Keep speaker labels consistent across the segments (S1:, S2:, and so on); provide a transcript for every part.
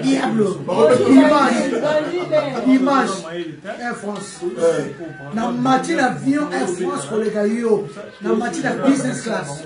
S1: Diablo. Dimanche. Dimanche. Air France. Na mati na avion Air France koleka yo. Na mati na business class.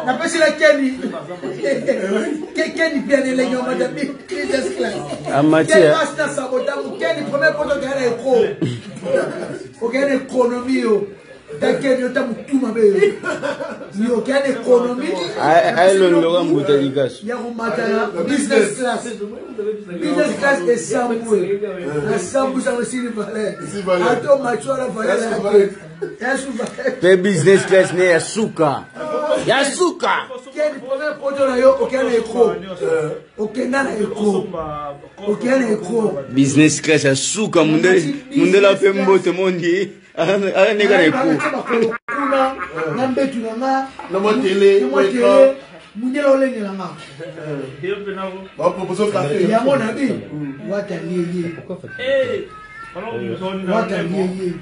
S1: Napesi na Kenny. Kenny bien elengi omata business class.
S2: Amati.
S1: Kenny na sabotamu. Kenny premier poto okenda na eco. Okenda na économie yo. Takeni yo ta motu mabe yo. Yo okenda na économie.
S2: Ayelondoka mbuta likasu.
S1: Ya komata na business class. Business class esambwe. Nasambwisa ngo esili valeur. Ato macho wana valeur ya te.
S2: Pe business class ne ya suka. Ya suka.
S1: Keni premier poto na yo okenda na eco. Okenda na eco. Okenda na eco.
S2: Business class ya suka mundele mundele ape mbote mondi. Ala neka na eco.
S1: Kuna na mbetu na nga.
S3: Na mwa tele,
S1: na mwa tele. Mundele olengela nga.
S3: Ba propose café.
S1: Yango na bi. Wata liye. Wata liye.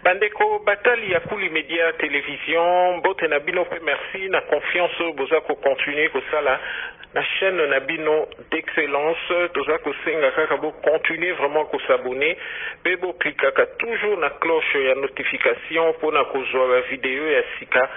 S4: Bandeko batali ya Kuli Media Television, mbote na bino pe merci na confiance oyo boza ko continuer kosala na chaîne na bino d'excellence. Toza kosenga kaka bo continuer vraiment ko s'abonner pe bo cliquaka toujours na cloche ya notification pona kozwa ba video ya sika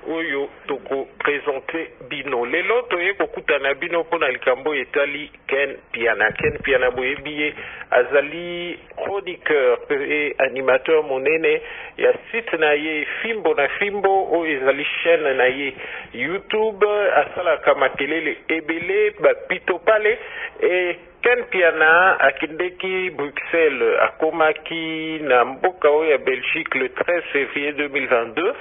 S4: oyo toko presenter bino. Lelo toye kokutana bino pona likambo oyo etali Ken Mpiana. Ken Mpiana boyebi ye azali chroniqueur pe animateur monene ya site na ye Fimbo na Fimbo oyo ezali chaîne na ye YouTube. Asalaka makelele ebele ba pitopale et Ken Mpiana akendeki Bruxelles, akomaki na mboka oyo ya Belgique le 13 février 2022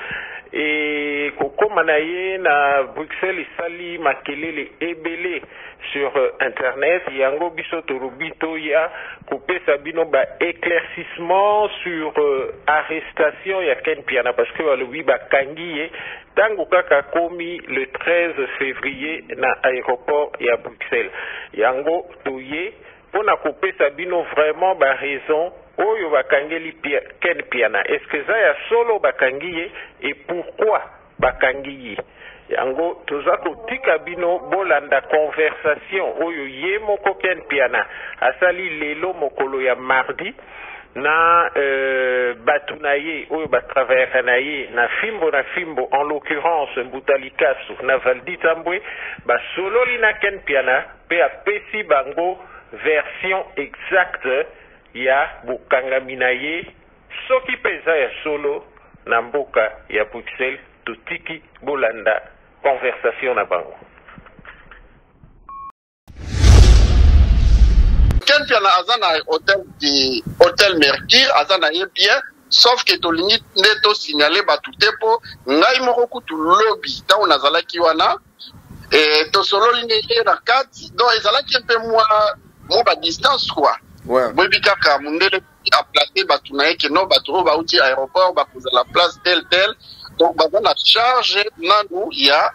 S4: et kokoma na ye na Bruxelles esali makelele ebele sur internet. Yango biso tolobi toya kopesa bino ba éclaircissement sur arrestation ya Ken Mpiana, parce que balobi bakangi ye tango kaka akomi le 13 février na aéroport ya Bruxelles. Yango toye mpona kopesa bino vraiment ba raison oyo bakangeli Ken Mpiana. Est-ce que eza ya solo bakangi ye et pourquoi bakangi ye? Yango toza kotika bino bolanda conversation oyo ye moko Ken Mpiana asali lelo mokolo ya mardi na batu na ye oyo ba travaillaka na ye na Fimbo na Fimbo, en l'occurrence Mbuta Likasu na Valdy Tambwe. Basololi na Ken Mpiana pe apesi bango version exacte ya bokangami na ye, soki pe eza ya solo na mboka ya Bruxelles. Totiki bolanda conversation na bango.
S5: Ken Mpiana aza na hotel de hotel Mercure, aza na ye bien, sauf que tolingi nde to signaler batu te po ngai moko kutu lobi ntango nazalaki wana tosololi nde ye na kati, donc ezalaki mpe mwa mwa ba distance quoi. Boyebi kaka mundele a placer batu na ye ke non, bato oyo bauti aéroport bakozala place tel tel, donc baza na charge nanu ya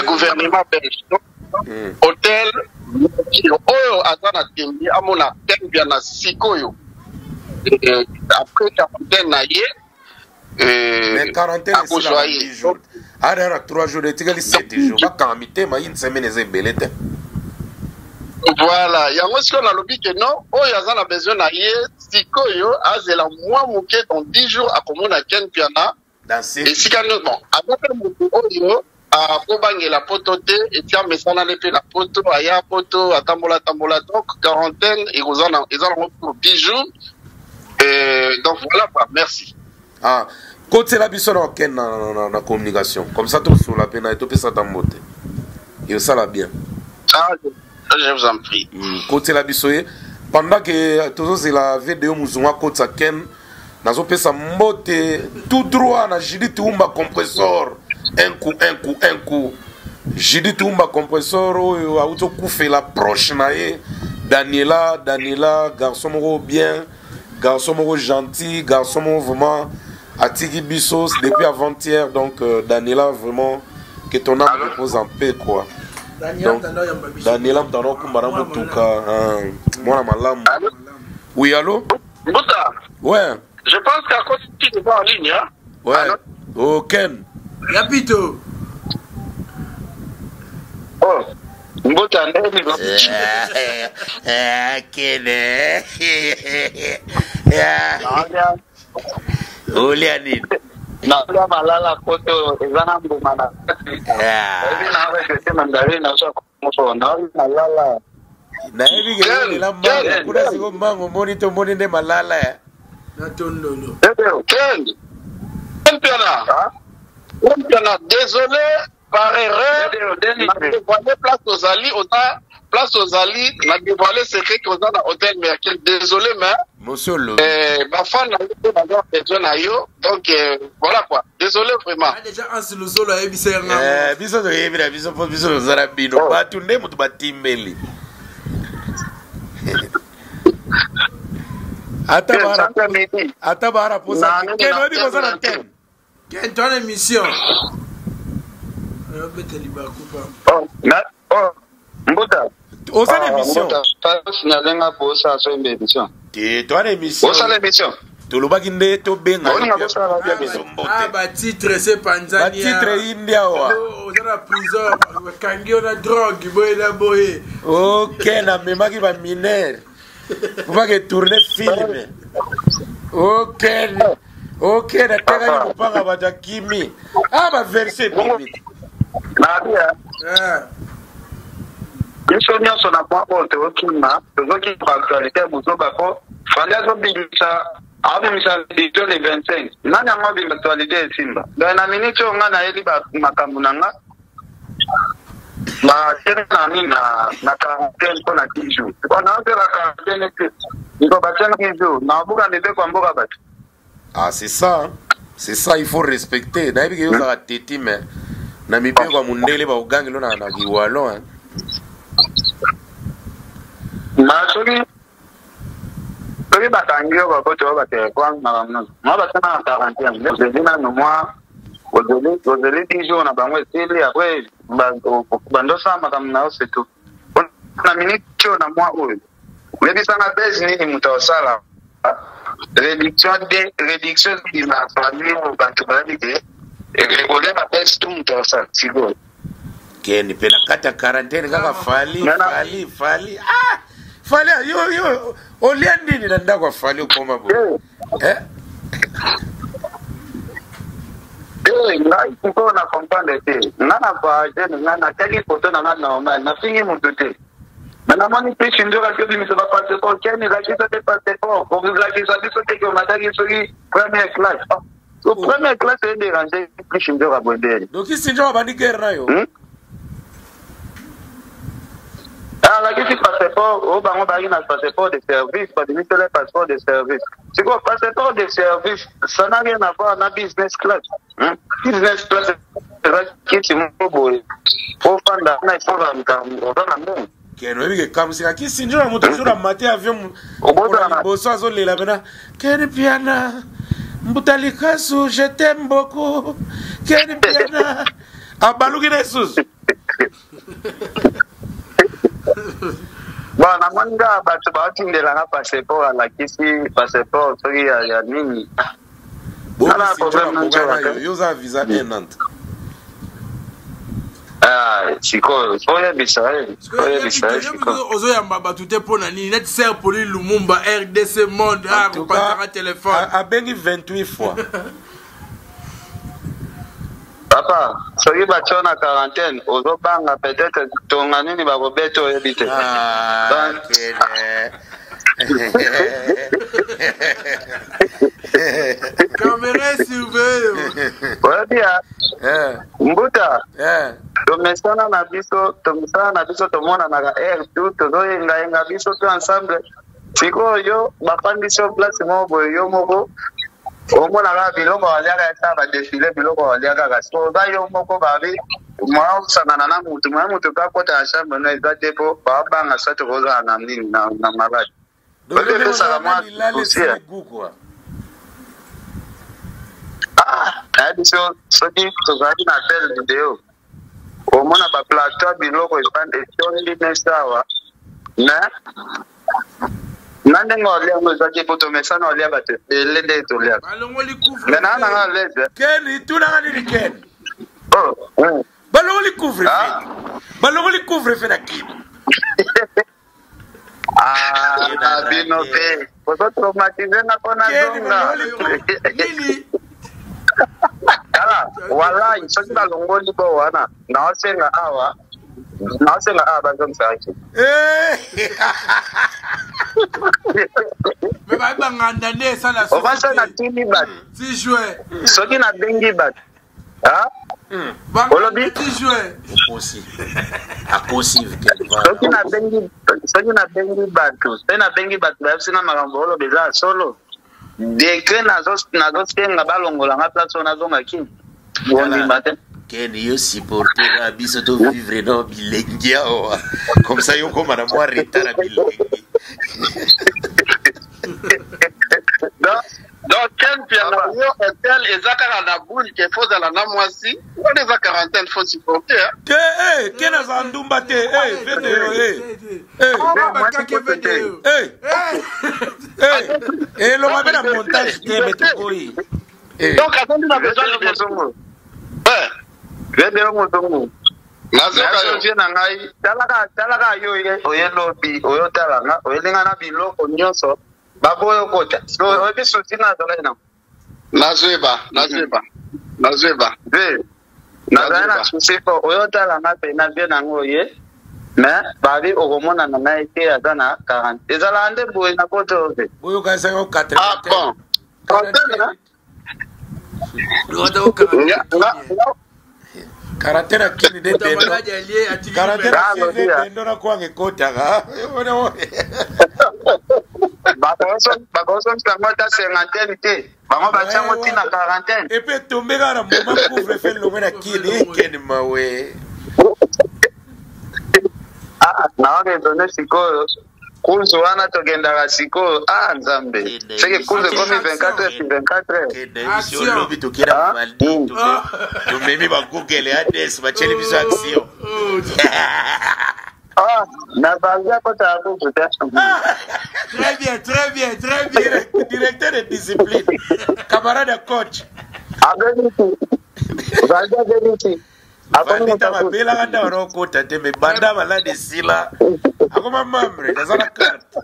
S5: gouvernement belge. Donc, hôtel Mercure oyo aza na tembe amona Ken Mpiana sikoyo, après quarantaine na ye,
S6: Mais quarantaine
S5: akozwa
S6: esilaka
S5: ye.
S6: 10 jours, arara 3 jours, etikali 7 jours. Bakanga mitema, une semaine eza ebele te.
S5: Voilà, yango sikoyo nalobi ke non, oyo aza na besoin na ye sikoyo azela mwa moke, dans 10 jours akomona Ken Mpiana
S6: Dans sept
S5: esika nyonso. Bon, aza mpe moto oyo akobangela poto te, eti amesana ne mpe na poto, aya poto atambola tambola. Donc quarantaine eza nango pour 10 jours. Donc voilà quoi, merci.
S6: Ah, kotela biso na Ken na communication, comme ça tosola mpe na ye, topesa ata mbote, esala bien.
S5: Ah, je vous en prie.
S6: Kotela biso ye pendant que tozozela video muzungu akotisa Ken. Nazopesa mbote tout droit na Judith Umba compressor, un coup, un coup, un coup. Judith Umba compressor oyo auti okufela proche na ye Daniela. Daniela, garçon moko bien, garçon moko gentil, garçon moko vraiment atiki biso depuis avant-hier. Donc Daniela vraiment Que ton âme repose en paix, quoi.
S7: Daniel
S6: Donc, Daniela Mtano Kumba na motuka, hein, mwana malamu. Oui, allô?
S5: Mbuta.
S6: Ouais.
S5: Je pense qu'à cause tu es en ligne, hein?
S6: Ouais. Allô? Oh, Ken.
S7: Ya Pito.
S5: Oh. Mbuta ndeni
S2: Ken. Olia nini?
S5: Nalia malala poto eza na mbuma na kati. Ebi na regrete mandarine na so moso nalia malala.
S6: Nayebi ke olela mbango kuna siko mbango omoni te omoni nde malala ya.
S7: Na tondolo.
S5: Ken. Ken Piana. Ken Piana, désolé par erreur na dévoilé place ozali oza place ozali na dévoilé secret que oza na hôtel Mercure, désolé mais
S6: Monsieur le
S5: bafan na yo mpe baza besoin na yo, donc voilà quoi, désolé vraiment.
S7: Ah, déjà Anse Luzolo ayebisa ye nga.
S6: Biso toyebi na biso mpo biso toza na bino bato nde moto batimbeli ata bara ata bara posa ken oyebi koza na thème
S7: Ken toi na émission obeta libaku pa
S5: Mbuta
S6: oza na émission
S5: nalenga posa so embe émission
S6: te toa na émission
S5: osala émission
S6: tolobaki nde tobenga
S7: ah batitre se panzani
S6: batitre yindi awa
S7: oza na prison bakangi yo na drogue boye na boye
S6: ok namemaki baminere po bake tourne filme ok ok natekaki mopanga bato akimi ah baverse ebimi
S5: nabia biso nyonso na mwa oyo tozokima tozokima actualité ya buzoba po Fally azobimisa abimisa video le 25 nani yango abima actualité esimba donc na minute oyo ngai nayebi makambo na nga batie na nini na quarantaine mpo na 10 jours po naozela quarantaine te niko batie na 10 jours naobuka mibeko ya mboka bato.
S6: Ah, c'est ça, hein? C'est ça, il faut respecter. Nayebi ke yo ozalaka teti mais na mibeko ya mondele bakogangelo na na kiwalo, hein.
S5: Ma soki soki bakangi yo bakoti oyo batelefone makambo nyonso mwa basala na quarantaine ozeli nano mwa ozeli ozeli 10 jours na bango esili après bandosala makambo na yo c'est tout na minute oyo na mwa oyo oyebisanga base nini moto akosala réduction de réduction ebima famille oyo bato bayebi ke ekolia ba base tout moto akosala sikoyo
S6: Ken mpe na kati ya quarantaine kaka Fally Fally Fally ah Fally yo yo olia nini na ndako ya Fally okoma boye eh
S5: te ngai sikoyo na comprendre te nga na voyage nga natali foto na nga normal nafingi motu te me namoni pishi nzoka ti obimisa bapasseport keni lakisa te passeport olakisa biso te ke omataki soki première classe so première classe ederange pishi nzoka boye
S6: donc kisi nzoka bandi guerre na yo
S5: alakisi passeport oyo bango bayaki na passeport de service babimisela passeport de service sikoyo passeport de service ça n'a rien à voir na business class hmm? Business class eza kiti moko boye ofanda na efolamka oza na mbongo
S6: Ken oyebi ke kamusika kisi nzoka moto jour amati avion
S5: Obotana.
S6: liboso azolela pena Ken Piana mbuta likasu je t'aime beaucoup Ken Piana abaluki na lisusu
S5: bon namoni kaka bato baotindelanga passeport alakisi passeport soki ya nini
S6: Nala problème na nzoka te. Yo oza visa un an.
S5: Ah, sikoyo oyebisa ye oyebisa ye sikoyo
S7: ozoyamba bato te mpo na nini neti ser poli lumumba rdc monde akopanzaka telefone
S6: abengi 28 fois
S5: papa soki batio na quarantaine ozobanga peut-être tonga nini bakobeta oyebi te.
S6: Ah,
S7: Caméra surveille.
S5: Oyebi ya mbuta tomesana na biso tomesana na biso tomonanaka air tout tozoyengayenga biso to ensemble sikoyo yo bafandisi yo place moko boye yo moko omona kaka biloko baliaka esa badefile biloko balia kaka sikoyo oza yo moko babi mwa osangana na mutu mwa mutu mpe akota na chambre no eza te mpo babanga soit okozala na nini na maladi oyo epesaka mwa poussière. Ah, nayebi so soki tozalaki na appel video Omona ba plateau biloko etondi mesa awa mais na ndenge olia yango ezaki po tomesana olia bato ebele ndenge toliaka mais naa nanga alaise.
S6: Ken tunaka nini Ken?
S5: Oh,
S6: Balongoli couvre feu. Balongoli couvre feu na Kin.
S5: Ah, bino pe bozo traumatize nga mpo nazonga. Tala, walai soki balongoli bo wana naosenga awa naosenga awa bazongisaki.
S7: Me bayebanganda nde esala
S5: obasa natuni bato soki nabengi bato Olobi
S6: akosi.
S5: Soki nabengi, soki nabengi bato mpe nabengi bato bayebisi nga makambo oloba eza ya solo, degre nazosenga balongola nga place oyo nazonga kini bondima te.
S6: Ken, yo supporte kaka biso to vivre na bilengi awa, comme ça yo koma na mwa retard ya bilengi.
S5: Donc Ken Mpiana, yo hotel eza kaka na boule ke faut ozala na mwasi wana, eza quarantaine, faut supporter hein.
S6: Te eh, Ken azala ndumba te eh, vete yo eh. Eh. Eh. Eh. Elonga mpe na montage te me tokoyi.
S5: Eh. Donc azali na besoin liboso. Eh. Vete yo mozongo.
S8: Nazoka yo.
S5: Vie na ngai, talaka talaka yo oye lobi oyotala nga oyelinga na biloko nyonso baboyo kota oyebi susi nga azalaki nango.
S8: Nazoyeba, nazoyeba, nazoyeba.
S5: Ve nazali na susi po oyotala nga mpe na vie nango oye mais babi okomonana na ye te, aza na 40, ezalaka nde boye na poto oyo.
S6: Boyokanisa yango 80.
S8: Ah bon. Quarantaine.
S6: Quarantaine akini nde dendo. Quarantaine akini nde dendo na kwanga ekotaka.
S5: Bakosomisa yango ata cinquantaine te, bango batiango ntina quarantaine.
S6: Epe etombe kaka na moment couvre feu longwe na kini ekende mawe.
S5: Ah, na raisonne sikoyo kuzu wana tokendaka sikoyo, ah nzambe, seke kuzu ekomi 24 heures sur 24 heures.
S6: Lobi tokenda valdi, tomemi ba Google ades batieli biso action.
S5: Ah, na valdi akotaka kuzu te.
S7: Très bien, très bien, très bien.
S6: Directeur de discipline, camarade ya coach.
S5: Abebisi valdi, abebisi.
S6: Valdi ntango abelaka nde wana okota te, me banda malade esila akoma membre, naza na carte,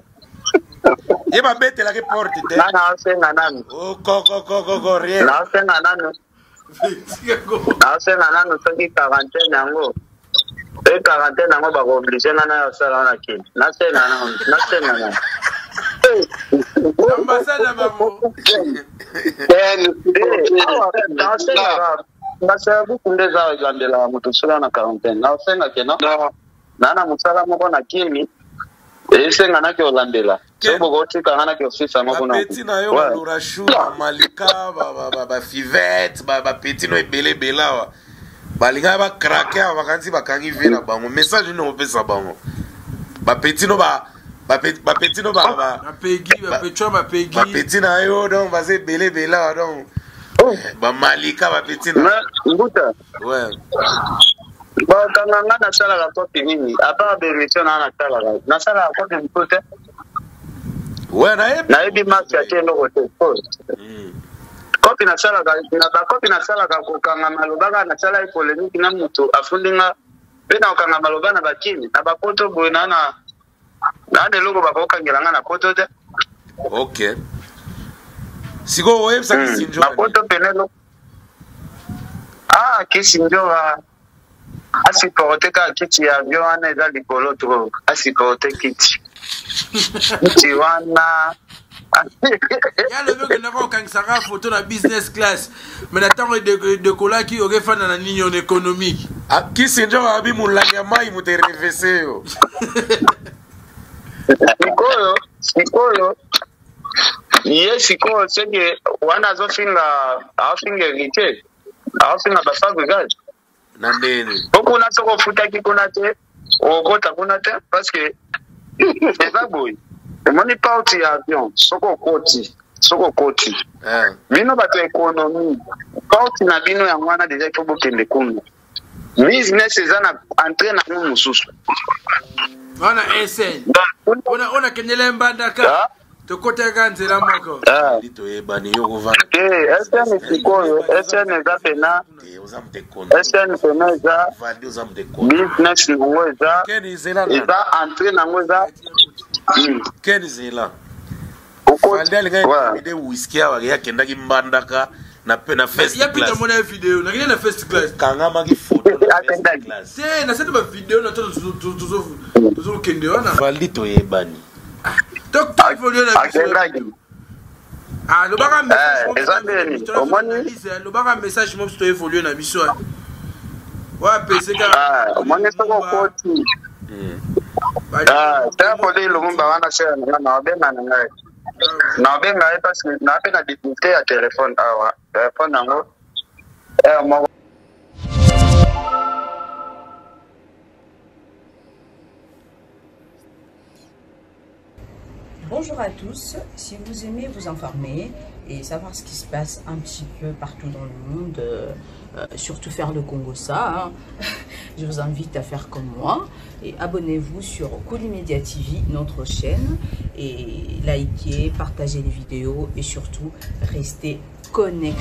S6: ye babetelaki porte te.
S5: Nga naosenga nanu.
S6: Okokokokoko rien.
S5: Naosenga nanu, naosenga nanu soki quarantaine yango e quarantaine yango bakooblige nga nayo osala wana kini, nasenga nanu, nasenga nanu.
S7: Ambassade na bango.
S5: Naosengaka mbasa buku nde eza elandelaka moto soki na quarantaine, naosenga ke no naa na mosala moko na kimi esenga naki olandela soki bokotika nga naki ofisa yango kuna.
S6: Bapeti na yo balorashu, bamalika, bafivete, bapeti no ebele ebele awa balingaka bakrake awa, bakanisi bakangi vie na bango. Message nini opesa bango, bapeti no bapeti no?
S7: Bapegi, bapetwa, bapegi.
S6: Bapeti na yo donc baza ebele ebele awa, donc bamalika, bapeti na
S5: Mbuta.
S6: Ouais.
S5: Bakanga nga nasalaka kopi nini apart bemission naa nasalaka nasalaka kopi mosusu te.
S6: Ouais, nayebi.
S5: Nayebi marke ate eloko te. Kopi nasalaka na bakopi nasalaka kokanga maloba kaka nasalaki polémique na moto afundi nga mpe na kokanga maloba na bakini na bapoto boye na na na eloko bakokangela nga na poto te.
S6: Ok, sikoyo oyebisaki Sinjo.
S5: Na poto pene eloko, ah, kisi njoka asupporte kaka kiti ya avion wana eza likolo trop, asupporte kiti kiti wana.
S7: Ya lobi okendaka okangisaka foto na business class, mais na ntango edekolaki okefanda na nini on économique.
S6: Kisi njoka abi molangi ya mai moto erevese yo.
S5: Sikoyo sikoyo ye sikoyo seke wana azofinga, aofinga héritier, aofinga bafabrigage.
S6: Na ndeni.
S5: Po kuna soki ofutaki kuna te, okota kuna te, parce que eza boye, omoni porte ya avion soki okoti, soki okoti bino bato ya économie, porte na bino yango wana déjà, ifo bokende kuna.
S8: Business eza na entrée na yango mosusu.
S7: Wana SN. Ona ona kendele mbandaka. Tokotaka nzela moko.
S8: Ah.
S6: Toyebani yo kovanda.
S8: Te, SN sikoyo, SN eza pena. SN pena eza business nango eza eza entrée nango eza.
S6: Ken zela. Valdi alingaki de whisky awa akendaki mbandaka na pe na first
S7: ya
S6: class.
S7: Pita mona video na kende na first class.
S6: Kangamaki photo na first class.
S7: Te na sete ba video na to tozo tozo kende wana.
S6: Valdi toyebani.
S7: To to évoluer na biso. Ah lobaka message.
S8: Eza ndeni omoni
S7: lobaka message mo to évoluer na biso. Wa pese ka.
S8: Omoni soko okoti. Ah, ta poli Lumumba wana sera na na obenga na ngai. Na obenga ye parce que na pe na difficulté ya téléphone awa. Téléphone yango eh moko.
S9: Bonjour à tous, si vous aimez vous informer et savoir ce qui se passe un petit peu partout dans le monde, surtout faire le Congo ça, hein, je vous invite à faire comme moi et abonnez-vous sur Kuli Media TV, notre chaîne, et likez, partagez les vidéos et surtout restez connectés.